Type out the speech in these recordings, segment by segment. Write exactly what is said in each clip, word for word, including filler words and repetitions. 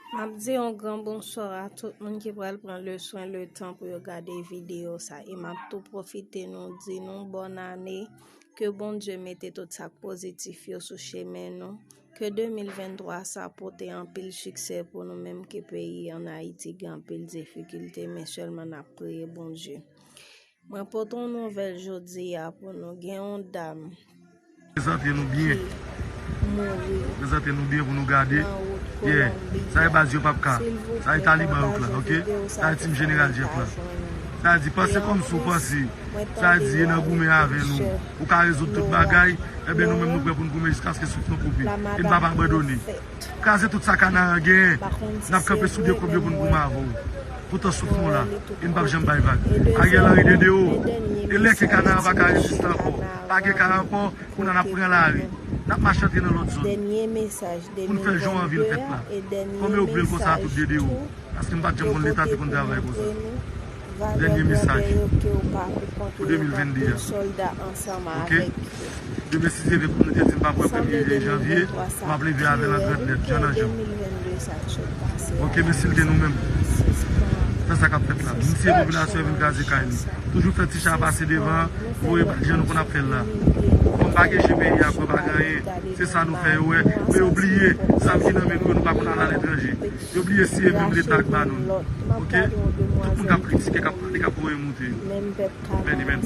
M ap di yon gran bonswa a tout moun ki pral pran le swen, le tan pou yo gade videyo sa. E m ap tou pwofite nou di nou bòn ane, ke Bondye mete tout sa k pozitif yo sou chemen nou, ke de mil venntwa sa pote anpil siksè pou nou menm, ke peyi ann Ayiti gen anpil difikilte, men sèlman n ap priye Bondye. Mwen pote yon nouvèl jodi a pou nou. Gen yon dam Prezante nou byen. Mouri Prezante nou byen pou nou gade. Nan wout Yeah. Kolonbi. Sa e baz yo p ap ka. Sa e Taliban yo k la, ok? Sa e tim jeneral Jeff la. Sa di panse kòm si w panse. Sa di e nan goumen avè nou. Ou ka rezoud tout bagay. Ebyen nou menm nou prè pou n goumen jiskaske souf nou koupe. E n p ap abandone. Kraze tout sa Kanara genyen. N ap kanpe sou de kòb yo pou n goumen avè w. Poutan souf nou la. E n p ap janm bay vag. Ariel Henry dede o. E lè ke Kanara pa ka reziste ankò. Pa gen ka ankò. Kounye a n ap pran lari. N ap mache antre nan lòt zòn. Pou n fè jan w anvi l fèt la. Kòm yo vle l konsa a tout dede o. Paske m pa t janm konn leta te konn travay konsa. Dènye mesaj pou de mil venn de a. Ok? Demen si Dye vle, kòm nou te di m pa prè premye janvye, m ap leve avè l an grandnèt, jan nan jan. Ok, men si l te nou menm. Fè sa k ap fèt la. Misye popilasyon vin kraze kay li. Toujou fè ti cha pase devan, voye bal jan nou konn ap fè l la. Kòm pa gen je peyi a kwè pa gen anyen, se sa nou fè yo wè, men yo bliye zam ki nan men nou yo, nou pa konn al aletranje. Yo bliye si e menm leta k ba nou l. Ok? Tout moun k ap kritike, k ap pale, k ap voye moute yo. Many, many.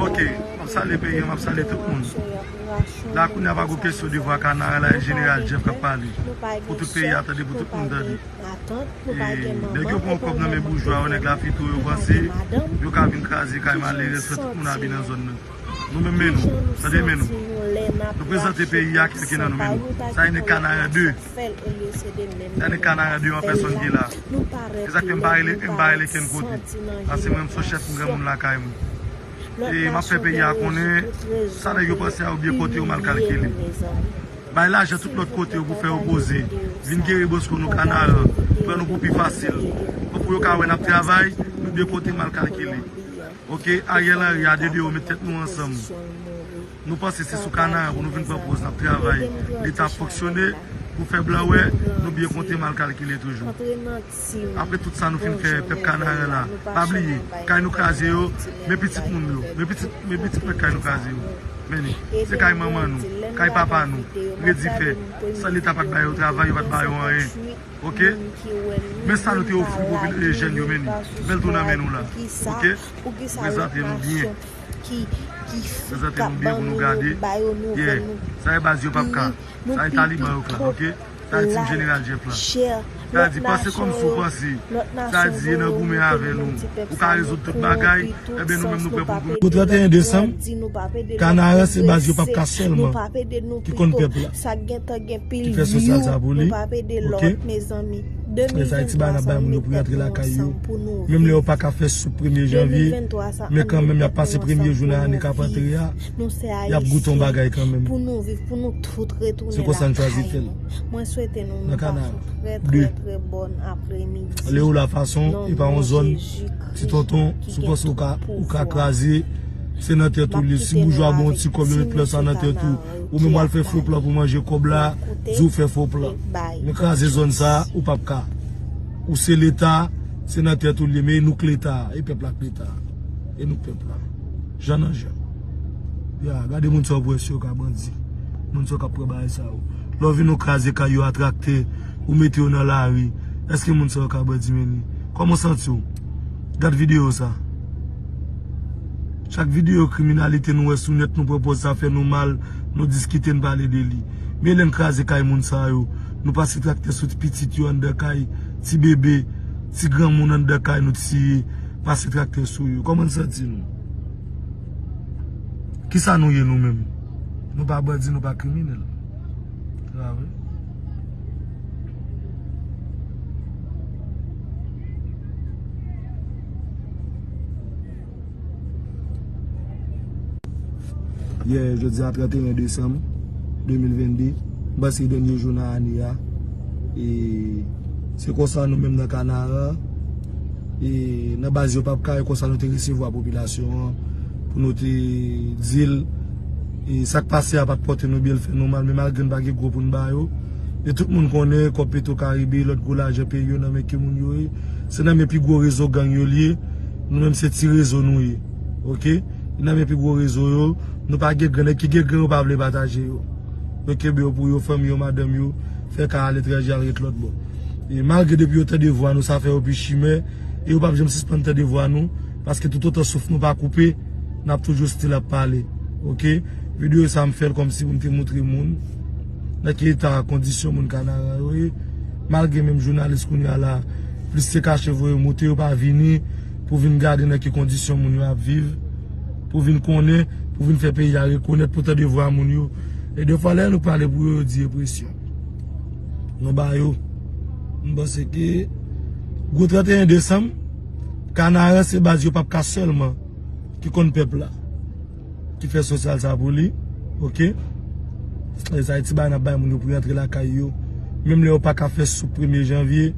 Ok, m ap salye peyi an, m ap salye tout moun. La kounye a pa gon kesyon de vwa Kanara la, e jeneral Jeff k ap pale. Pou tout peyi a tande, pou tout moun tande. E nèg yo pran kòb nan men boujwa yo, nèg lafito yo panse yo ka vin kraze kay malerèz, fè tout moun abi nan zòn nan. Nou menm men nou, tande men nou. Nou prezante peyi a kèlke nan nou men nou. Sa e nèg Kanara de. Sa e nèg Kanara de an pèsòn ki la. E sa k fè m pa rele, m pa rele kenn kote. Paske mwen m se chèf m granmoun lakay mwen. E m ap fè peyi a konnen sa nèg yo panse a yo byen konte yo mal kalkile. Bay lajan tout lòt kote yo pou fè yo poze. Vin gere Bosco nou Kanaran. Pran nou pou pi fasil. Pou yo ka wè n ap travay, nou de kote mal kalkile. Ok, Ariel Henry a dede yo met tèt nou ansanm. Nou panse se sou Kanaran pou nou vin pran pòz n ap travay. Leta ap fonksyone pou fè blan wè nou byen konte mal kalkile toujou. Apre tout sa nou fin fè pèp Kanaran la, pa bliye, kay nou kraze yo, men pitit moun yo, men pitit, men pitit mèt kay nou kraze yo. Men li, se kay manman nou, kay papa nou, redi fè, san leta pa t ba yo travay, yo pa t ba yo anyen. Ok? Men sa nou te ofri popilasyon jèn yo men li, men l tou nan men nou la. Ok? Prezante nou byen. Prezante nou byen pou nou gade. Yeah. Sa e baz yo p ap ka. Sa e Taliban yo k la, ok? Sa e tim jeneral Jeff la. Sa di panse kòm si w panse. Sa di e nan goumen avè nou. Ou ka rezoud tout bagay. Ebyen nou menm nou prè pou n goumen. Pou trannteyen desanm, Kanaran se baz yo p ap ka sèlman ki konn pèp la. Ki fè sosyal sa pou li. Ok? Men sa e ti bagay n ap bay moun yo pou yo antre lakay yo. Menm lè yo pa ka fè soup premye janvye, men kanmenm y ap pase premye jou nan ane k ap antre a, y ap goute yon bagay kanmenm. Se konsa n chwazi fè l. Nan Kanaran. De. Lè ou la fason, e pa yon zòn, ti tonton, si w panse ou ka, ou ka kraze, se nan tèt ou l ye. Si boujwa ba w yon ti kòb, yo met plan sa nan tèt ou. Ou menm w al fè fo plan pou manje kòb la, di w fè fo plan. Men kraze zòn sa, ou p ap ka. Ou se leta, se nan tèt ou l ye, men e nou k leta, e pèp la k leta. E nou k pèp la. Jan nan jan. Ya, gade moun sa yo pou wè si yo ka bandi. Moun sa yo k ap pran bagay sa yo. Lè w vin ou kraze kay yo a traktè, ou mete yo nan lari. Èske moun sa yo ka bandi men li? Kòman w santi w? Gad videyo sa. Chak videyo kriminalite nou wè sou nèt, nou pran pòz sa fè nou mal, nou diskite, n pale de li. Men lè n kraze kay moun sa yo, nou pase traktè sou ti pitit yo anndan kay, ti bebe, ti granmoun anndan kay, nou tiye, pase traktè sou yo. Kòman n santi nou? Kisa nou ye nou menm? Nou pa bandi, nou pa kriminèl. Se pa vre? Yè, jodi a trannteyen desanm de mil vennde, m panse dènye jou nan ane a. E se konsa nou menm nan Kanaran, e nan baz yo p ap ka, e konsa nou te resevwa popilasyon an pou nou te di l, e sa k pase a pa t pòte nou byen, l fè nou mal, men malgre n pa gen gwo pou n ba yo, E tout moun konnen kòb Petro Caribe, lòt gwo lajan peyi yo nan men ki moun yo ye. Se nan men pi gwo rezo gang yo l ye. Nou menm se ti rezo nou ye. Oke? Nan men pi gwo rezo yo, nou pa gen gran, nèg ki gen gran yo pa vle pataje yo. Yo kenbe yo pou yo, fanmi yo, madanm yo, fè kay aletranje al ret lòt bò. E malgre depi yo tande vwa nou, sa fè yo pi chimè, e yo p ap janm sispann tande vwa nou, paske toutotan souf nou pa koupe, n ap toujou still ap pale. Oke? Videyo sa m fè l kòmsi pou m te montre moun nan ki eta kondisyon moun Kanaran yo ye. Malgre menm jounalis kounye a la, plis se kache voye moute, yo pa vini pou vin gade nan ki kondisyon moun yo ap viv, pou vin konnen, pou vin fè peyi a rekonèt, pou tande vwa moun yo. E defwa lè nou pale pou yo, yo di represyon. Nou ba yo. M panse ke gwo trannteyen desanm, Kanaran se baz yo p ap ka sèlman ki konn pèp la, ki fè sosyal sa pou li. Oke? E sa e ti bagay n ap bay moun yo pou yo antre lakay yo. Menm lè yo pa ka fè soup premye janvye,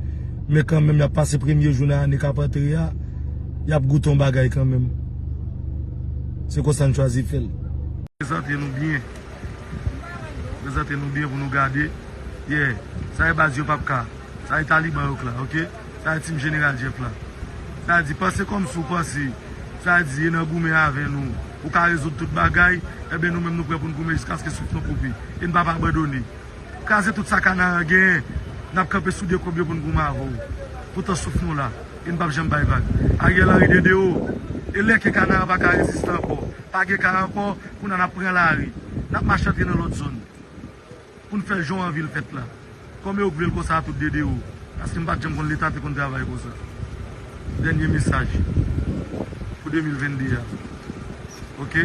men kanmenm y ap pase premye jou nan ane k ap antre a, y ap goute yon bagay kanmenm. Se konsa n chwazi fè l. Prezante nou byen. Prezante nou byen pou nou gade. Yeah. Sa e baz yo p ap ka. Sa e taliban yo k la, oke? Sa e tim Jeneral Jeff la. Sa di, panse kòmsi w panse. Sa di, e nan goumen avè nou, ou ka rezoud tout bagay, ebyen nou menm nou prè pou n goumen jiskaske souf nou koupe. E n p ap abandone. Kraze tout sa Kanaran genyen, n ap kanpe sou de kòb yo pou n goumen avè w. Toutan souf nou la, e n p ap janm bay vag. Ariel Henry dede o, e lè ke Kanaran pa ka reziste ankò, pa gen kay ankò, kounye a n ap pran lari, n ap mache antre nan lòt zòn. Pou n fè jan w anvi l fèt la. Kòm yo vle l konsa a tout dede o. Paske m pa t janm konn Leta te konn travay konsa. Dènye mesaj pou de mil venn de a. Oke?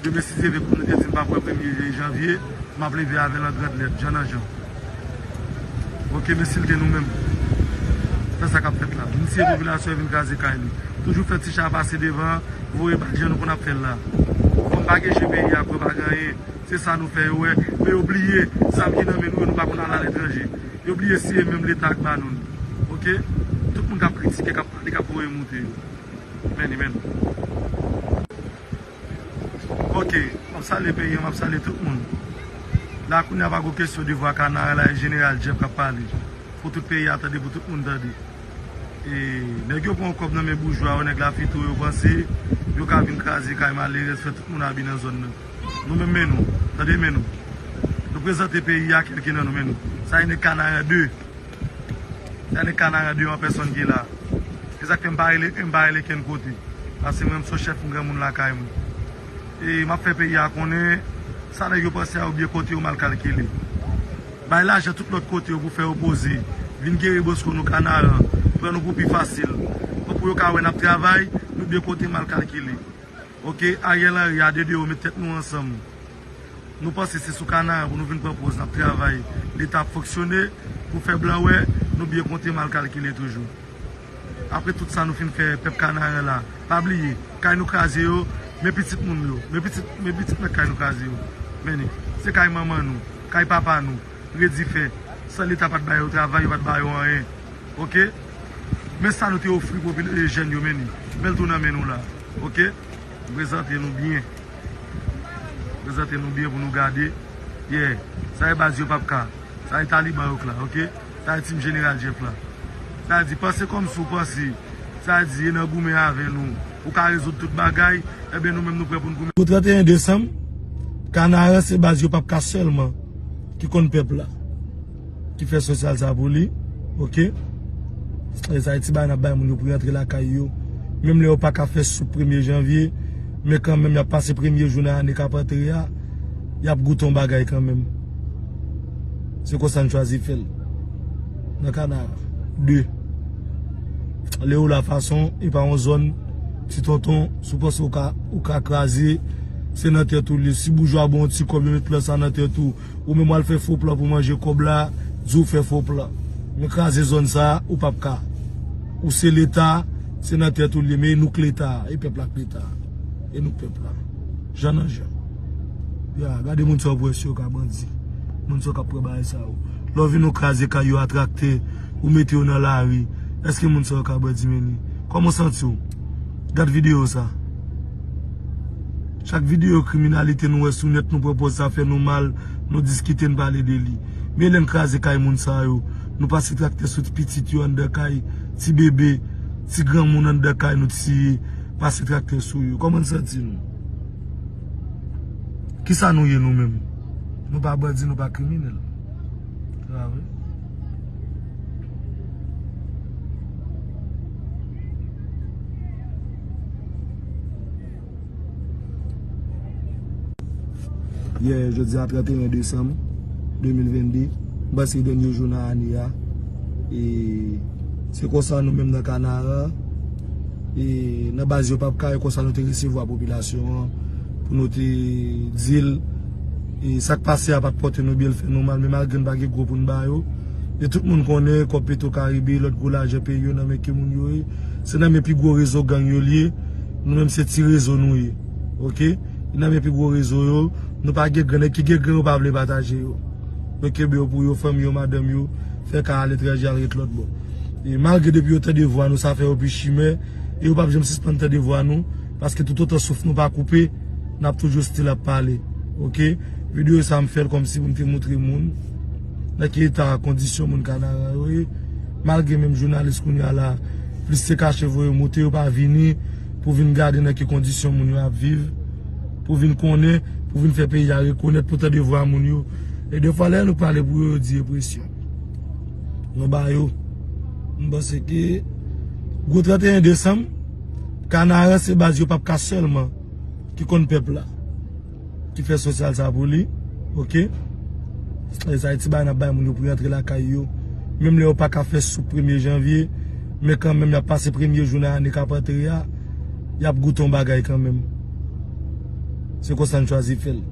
Demen si Dye vle, kòm nou te di n p ap wè premye janvye, m ap leve avè l an gran lèt, jan nan jan. Oke, men si l gen nou menm. Fè sa k ap fèt la. Vin siye popilasyon an vin kraze kay li. Toujou fè ti cha pase devan, voye bal jan nou konn ap fè l la. Kòm pa gen je peyi a, kwè pa gen anyen. Se sa nou fè yo wè. Men yo bliye zam ki nan men nou yo, nou pa konn al aletranje. Yo bliye si e menm Leta k ba nou l. Oke? Tout moun k ap kritike, k ap pale, k ap voye moute yo. Men li, men. Oke, m ap salye peyi an, m ap salye tout moun. La kounye a pa gen kesyon de vwa Kanaran la, e Jeneral Jeff k ap pale. Pou tout peyi a tande, pou tout moun tande. E nèg yo pran kòb nan men boujwa yo, nèg lafito yo panse yo ka vin kraze kay malerèz, fè tout moun abi nan zòn nan. Nou menm men nou, tande men nou. Nou prezante peyi a, kèlke nan nou men nou. Sa e nèg Kanaran de. Sa e nèg Kanaran de an pèsòn ki la. Se sa k fè m pa rele, m pa rele kenn kote. Paske mwen, m se chèf yon granmoun lakay mwen. E m ap fè peyi a konnen, sa nèg yo panse a, yo byen konte, yo mal kalkile. Bay lajan tout lòt kote yo pou fè yo poze. Vin gere bosko nou Kanaran. Pran nou pou pi fasil. Pou yo ka wè n ap travay, nou byen konte, mal kalkile. Oke, Ariel Henry a dede o, met tèt nou ansanm. Nou panse se sou Kanaran pou nou vin pran pòz n ap travay. Leta ap fonksyone pou fè blan wè nou byen konte, mal kalkile toujou. Apre tout sa nou fin fè pèp Kanaran la, pa bliye, kay nou kraze yo, men pitit moun yo, men pitit, men pitit nèg kay nou kraze yo. Men li, se kay manman nou, kay papa nou, redi fè, san Leta pa t ba yo travay, yo pa t ba yo anyen. Oke? Men sa nou te ofri popi-, e, jèn yo, men li. Men l tou nan men nou la. Oke? M prezante nou byen. M prezante nou byen pou nou gade. Yeah. Sa e baz yo p ap ka. Sa e taliban yo k la, oke? Sa e tim Jeneral Jeff la. Sa di, panse kòmsi w panse. Sa di, e nan goumen avè nou, ou ka rezoud tout bagay, ebyen nou menm nou prè pou n goumen. Pou trannteyen desanm, Kanaran se baz yo p ap ka sèlman ki konn pèp la, ki fè sosyal sa pou li, oke? E sa e ti bagay n ap bay moun yo pou yo antre lakay yo. Menm lè yo pa ka fè soup premye janvye, men kanmenm y ap pase premye jou nan ane k ap antre a, y ap goute yon bagay kanmenm. Se konsa n chwazi fè l. Nan Kanaran. De. Léo Lafaçon, e pa yon zòn, ti tonton, si w panse w ka, ou ka kraze, se nan tèt ou l ye. Si boujwa ba w yon ti kòb, yo met plan sa nan tèt ou. Ou menm w al fè fo plan pou manje kòb la, di w fè fo plan. Men kraze zòn sa a, ou p ap ka. Ou se Leta, se nan tèt ou l ye, men e nou k Leta a, e pèp la k Leta a. E nou k pèp la. Jan nan jan. Ya, gade moun sa yo pou wè si yo ka bandi. Moun sa yo k ap pran bagay sa yo. Lè w vin ou kraze kay yo a traktè, ou mete yo nan lari. Èske moun sa yo ka bandi, men li? Kòman w santi w? Gad videyo sa. Chak videyo kriminalite nou wè sou nèt, nou pran pòz sa fè nou mal, nou diskite, n pale de li. Men lè n kraze kay moun sa yo, nou pase traktè sou ti pitit yo anndan kay, ti bebe, ti granmoun anndan kay, nou ti pase traktè sou yo. Kòman n santi nou? Kisa nou ye nou menm? Nou pa bandi, nou pa kriminèl. Sa vre. Yè, jodi a trannteyen desanm de mil vennde, m panse dènye jou nan ane a. E se konsa nou menm nan Kanaran, e nan baz yo p ap kay, konsa nou te resevwa popilasyon an, pou nou te di l, e sa k pase a pa t pòte nou byen, l fè nou mal, men malgre n pa gen gwo pou n ba yo. E tout moun konnen kòb Petro Caribe, lòt gwo lajan peyi yo nan men ke moun yo ye. Se nan men pi gwo rezo gang yo l ye. Nou menm se ti rezo nou ye. Oke? Nan men pi gwo rezo yo, nou pa gen gran, nèg ki gen gran yo pa vle pataje yo. Yo kenbe yo pou yo, fanmi yo, madanm yo, fè kay aletranje al ret lòt bò. E malgre depi yo tande vwa nou, sa fè yo pi chimè, e yo p ap janm sispann tande vwa nou, paske toutotan souf nou pa koupe, n ap toujou still ap pale. Oke? Videyo sa m fè l kòmsi pou m te montre moun nan ki eta kondisyon moun Kanaran yo ye. Malgre menm jounalis kounye a la, plis se kache voye moute, yo pa vini pou vin gade nan ki kondisyon moun yo ap viv, pou vin konnen, pou vin fè peyi a rekonèt, pou tande vwa moun yo. E defwa lè nou pale pou yo, yo di e presyon. Nou ba yo. M panse ke gwo trannteyen desanm, Kanaran se baz yo p ap ka sèlman ki konn pèp la, ki fè sosyal sa pou li, oke? E sa e ti bagay n ap bay moun yo pou yo antre lakay yo. Menm lè yo pa ka fè soup premye janvye, men kanmenm y ap pase premye jou nan ane k ap antre a, y ap goute yon bagay kanmenm. Se konsa n chwazi fè l.